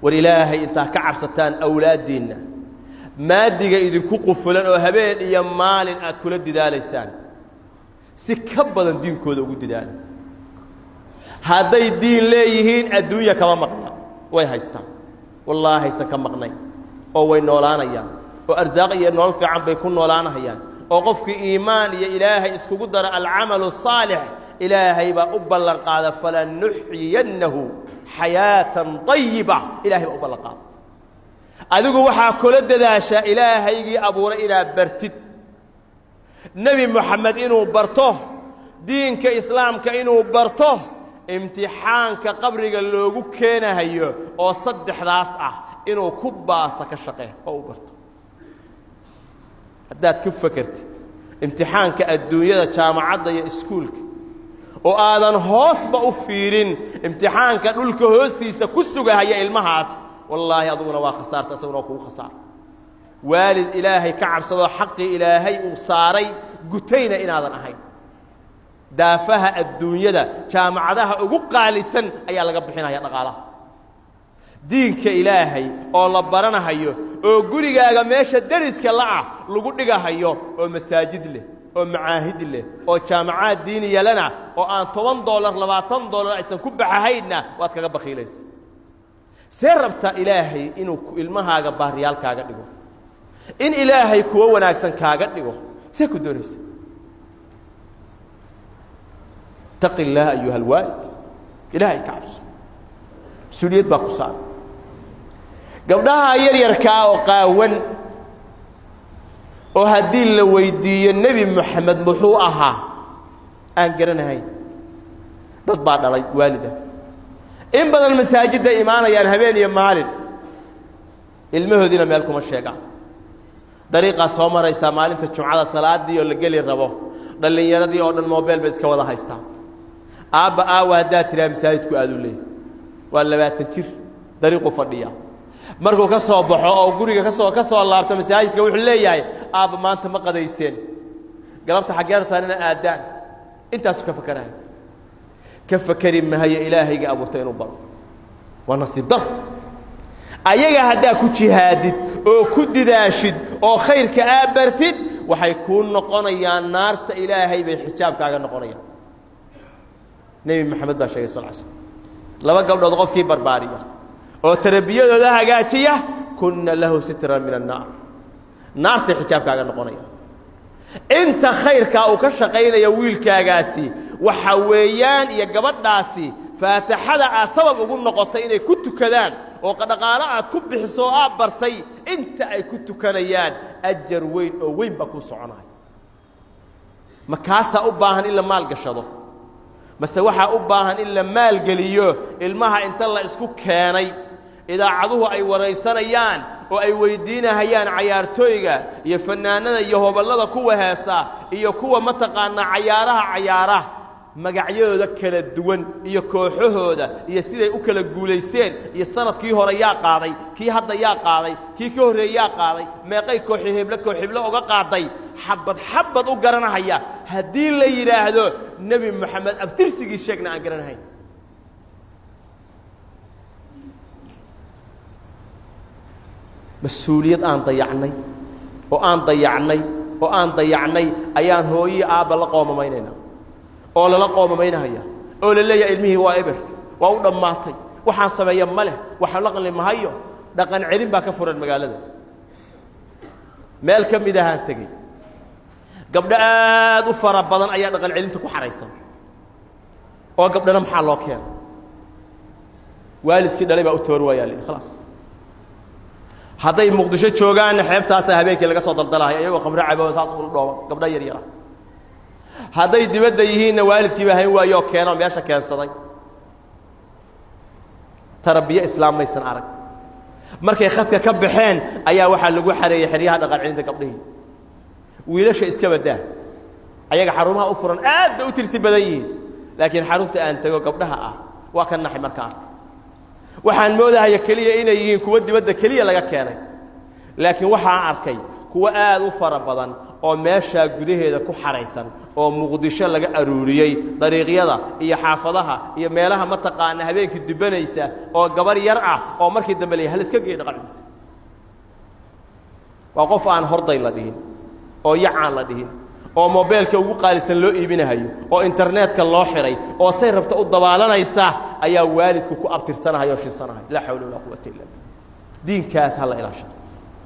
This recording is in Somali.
War Ilaahay intaa ka cabsataan, awlaaddiinna maadiga idinku qufulan oo habeen iyo maalin aad kula didaalaysaan, si ka badan diinkooda ugu didaala. Hadday diin leeyihiin, adduunya kama maqna, way haystaan. Wallaahi haysan ka maqnay oo way noolaanayaan oo arsaaq iyo nolol fiican bay ku noolaanahayaan. Oo qofkii iimaan iyo Ilaahay iskugu dara alcamalu saalix, Ilaahay baa u ballan qaada: "Falanuxyiyannahu xayaatan طayiba." Ilahay baa u ballan qaada. Adigu waxaa kula dadaashaa Ilaahaygii abuuray inaad bartid, Nebi Moxamed inuu barto, diinka Islaamka inuu barto. Imtixaanka qabriga loogu keenahayo oo saddexdaas ah inuu ku baasa ka shaqee oo u barto. Haddaad ka fakertid imtixaanka adduunyada, jaamacadda iyo iskuulka, oo aadan hoosba u fiirin imtixaanka dhulka hoostiisa ku sugahaya ilmahaas, wallaahi aduguna waa khasaarta, isaguna waa kugu khasaara. Waalid Ilaahay ka cabsadoo xaqii Ilaahay uu saaray gutayna inaadan ahayn. Daafaha adduunyada jaamacadaha ugu qaalisan ayaa laga bixinaya dhaqaalaha. Diinka Ilaahay oo la baranahayo oo gurigaaga meesha deriska la'ah lagu dhigahayo, oo masaajid leh oo macaahid leh oo jaamacaad diiniyalana, oo aan $10, $20 aysan ku baxahaynna, waad kaga bakhiilaysa. See rabtaa Ilaahay inuu ilmahaaga baariyaal kaaga dhigo, in Ilaahay kuwo wanaagsan kaaga dhigo? See ku doonaysa? Itaqi illaah ayuha alwaalid, Ilaahay ka cabso, mas-uuliyad baa ku saaran. Gabdhaha yaryarkaa oo qaawan oo haddii la weydiiyo Nebi Moxamed muxuu ahaa aan garanahayn, dad baa dhalay waalida. In badan masaajidda imaanayaan habeen iyo maalin, ilmahoodiina meel kuma sheegaan. Dariiqaa soo maraysaa maalinta Jumcada, salaadii oo la geli rabo, dhallinyaradii oo dhan mobel bay iska wada haystaan. "Aabba aawa?" haddaad tiraa, "Masaajidku aaduu leeyahy." Waa 20 jir, dariiquu fadhiya. Markuu ka soo baxo oo guriga kasoo laabto masaajidka, wuxuu leeyahay: "Aabba, maanta ma qadayseen? Galabta xaggee rabtaan ina aadaan?" Intaasu ka fakeraya, ka fakeri mahayo Ilaahayga abuurtay inuu baro. Waa nasiib dar. Ayaga haddaa ku jihaadid oo ku didaashid oo khayrka aa bartid, waxay kuu noqonayaan, naarta Ilaahay bay xijaabkaaga noqonayaan. Nebi Maxamed baa sheegay sal slam: laba gabdhood qofkii barbaariya oo tarbiyadooda hagaajiya, kunna lahu sitran min annaar, naartay xijaabkaaga noqonayaan. Inta khayrkaa uu ka shaqaynaya wiilkaagaasi waxa weeyaan iyo gabadhaasi, faataxada aad sabab ugu noqotay inay ku tukadaan oo dhaqaalo aad ku bixiso oo aad bartay, inta ay ku tukanayaan ajar weyn oo weyn baa kuu soconaya. Ma kaasaa u baahan in la maalgashado, mase waxaa u baahan in la maalgeliyo ilmaha inta la isku keenay, idaacaduhu ay waraysanayaan oo ay weydiinahayaan cayaartooyga iyo fannaanada iyo hoballada kuwa heesa iyo kuwa mataqaanaa cayaaraha cayaara, magacyadooda kala duwan iyo kooxahooda iyo siday u kala guulaysteen iyo sanadkii hore yaa qaaday, kii hadda yaa qaaday, kii ka horreey yaa qaaday, meeqay kooxi heblo koox heblo oga qaaday, xabad xabad u garanahaya, haddii la yidhaahdo Nebi Moxamed abtirsigii sheegna aan garanahayn? Mas-uuliyad aan dayacnay oo aan dayacnay oo aan dayacnay ayaan hooyii aabba la qoomamaynayna oo lala qoomamaynahaya oo la leeyahay ilmihii waa eber, waa u dhammaatay, waxaan sameeya ma leh, waxaan la qanli mahayo. Dhaqan celin baa ka furan magaalada. Meel ka mid ahaan tegey, gabdho aad u fara badan ayaa dhaqan celinta ku xaraysan. Oo gabdhana maxaa loo keena? Waalidkii dhalay baa u toor waayaa li khalaas. Hadday Muqdisho joogaanna, xeebtaasaa habeenkii laga soo daldalahaya iyagoo khamro cabo, saas ula dhooban, gabdho yar yara. Hadday dibadda yihiinna, waalidkii baa hayn waayoo keeno meesha keensaday. Tarabiye islaam maysan arag. Markay khadka ka baxeen ayaa waxaa lagu xareeyey xeryaha dhaqan celinta gabdhihii. Wiilasha iska badaa, ayaga xarumaha u furan aad bay u tirsi badan yihiin, laakiin xarunta aan tego gabdhaha ah waa ka naxay. Marka arka, waxaan moodahaya keliya inay yihiin kuwo dibadda keliya laga keenay, laakiin waxaan arkay kuwo aad u fara badan. oo meeshaa gudaheeda ku xaraysan oo Muqdisho laga aruuriyey, dariiqyada iyo xaafadaha iyo meelaha mataqaana habeenkii dubanaysa, oo gabar yar ah, oo markii dambe la hal iska geeyo dhaqan cunta. Waa qof aan horday la dhihin oo yacaan la dhihin, oo mobeelka ugu qaalisan loo iibinahayo, oo internetka loo xihay, oo say rabta u dabaalanaysa, ayaa waalidku ku abtirsanahaya oo shinsanahay. Laa xawla walaa quwata illa billah. Diinkaas ha la ilaashado.